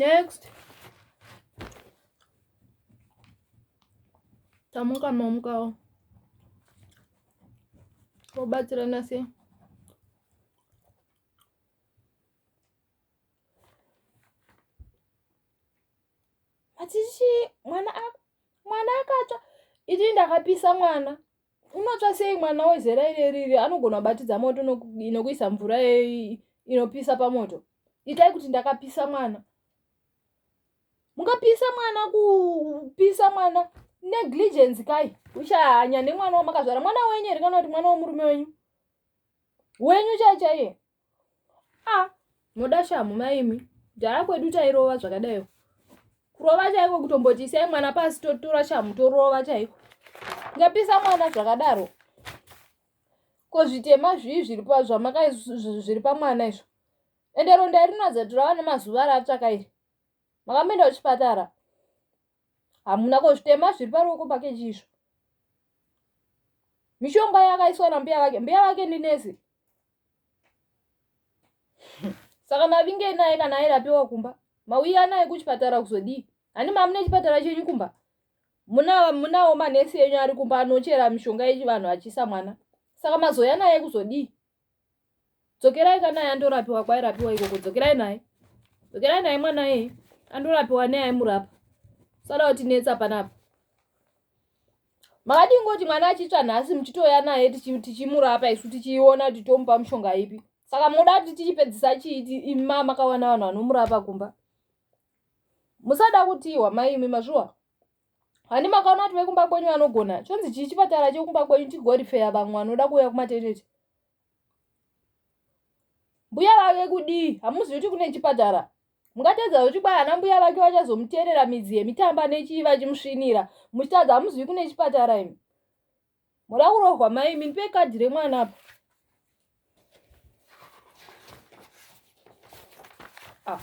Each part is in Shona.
Next. Tamuka mamukawo. Tobatsirana sei? Matichi mwana mwana akatsva. Ini ndakapisa mwana. Unotsva sei mwana wezera ireri iri anogona kubatidza moto nokuisa mvura inopisa pamoto. Itai kuti ndakapisa mwana. Mungapisa mwana kupisa mwana negligence kai kushaya hanya nemwana wamakazvara mwana wenyu here kana kuti mwana wemurume wenyu wenyu chai chaiye a ah, moda shamhu maimi dhara kwedu tairova zvakadaiwo kurova chaiko kutomboti isai mwana pasi totora shamhu torova chaiko ngapisa mwana zvakadaro ko zvitema zvii zviri pazvamaka zviri pamwana izvo ende ronda rinonatsa kuti rava nemazuva ratsvaka iri makamboenda kuchipatara hamuna ko zvitema zviri paruoko pake chiizvo mishonga yakaiswa nambuya vake mbuya vake ndinesi saka mavinge naye kana airapiwa kumba mauya naye kuchipatara kuzodii hani mamune chipatara chenyu kumba munawo manesi enyu ari kumba anochera mishonga yechivanhu achiisa mwana saka mazoya naye kuzodii dzokerai ka naye andorapiwa kwairapiwa ikoko dzokerai naye dzokerai naye mwana iyeye andorapiwa neaimurapa sada kutinetsa panapa makadii ngoti mwana achitsva nhasi muchitouya naye tichimurapa isu tichiona kuti tomupa mushonga ipi saka munoda kuti tichipedzisa chii ima makawana vanhu vanomurapa kumba musada kutiwa mai imi mazviwa hani makaona kuti vekumba kwenyu vanogona chonzi chii chipatara chekumba kwenyu chigorifeya vamwe vanoda kuuya kumateneti mbuya vave kudii hamuzivi kuti kune chipatara mungatadza kuti kwai ana mbuya vake vachazomuteerera midzi yemitamba nechii vachimusvinira muchitadza hamuzivi kune chipatara imi Moda kurohwa mai imi ndipe kadhi remwana apa. Ah.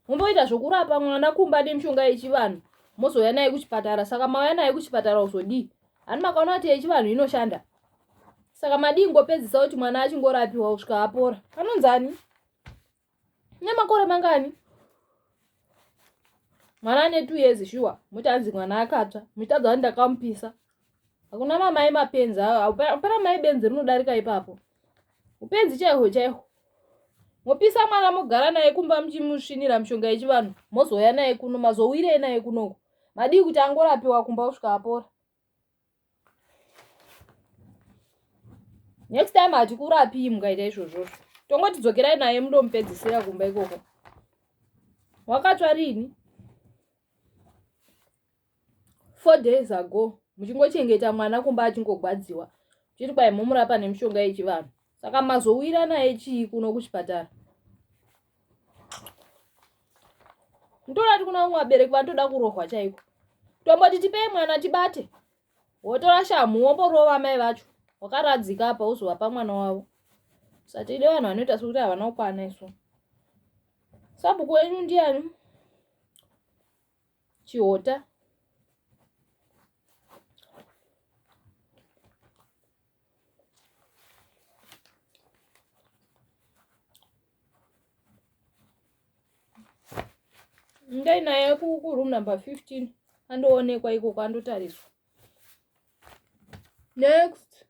Mumboita zvokurapa mwana kumba nemishonga yechivanhu mozouya naye kuchipatara saka mauya naye kuchipatara uzodii? Hani makaona kuti yechivanhu inoshanda? Saka madii ngopedzisa kuti mwana achingorapiwa kusvika apora. Anonzani? Nemakore mangani? Mwana ane 2 years shuwa muti anzi mwana akatsva muchitadza kuti ndakamupisa. Hakuna mamai mapenzi ayo hapana mai benzi rinodarika ipapo. Upenzi chaihwo chaihwo. Mopisa mwana mogara naye kumba muchimusvinira mishonga yechivanhu mozouya naye kuno mazowirei naye kunoko. Madii kuti angorapiwa kumba kusvika apora. Next time hatikurapii mukaita izvozvozvo. Tongoti dzokerai naye mundomupedzisira kumba ikoko. Wakatsva rini? 4 days ago muchingochengeta mwana kumba achingogwadziwa. Chiri kwai momurapa nemishonga yechivanhu. Saka mazowira naye chii kuno kuchipatara? Ndoda kuti kuna vamwe vabereki vanotoda kurohwa chaiko. Tomboti tipei mwana tibate. Wotora shamhu womborova mai vacho. Wakaradzika apa wozovapa mwana wavo. Satide vanhu vanoita sekuti havana kukwana isu. Sabhuku wenyu ndiani? Chihota. Ndai naye kuroom number 15 andoonekwa ikoko andotariswa. Next.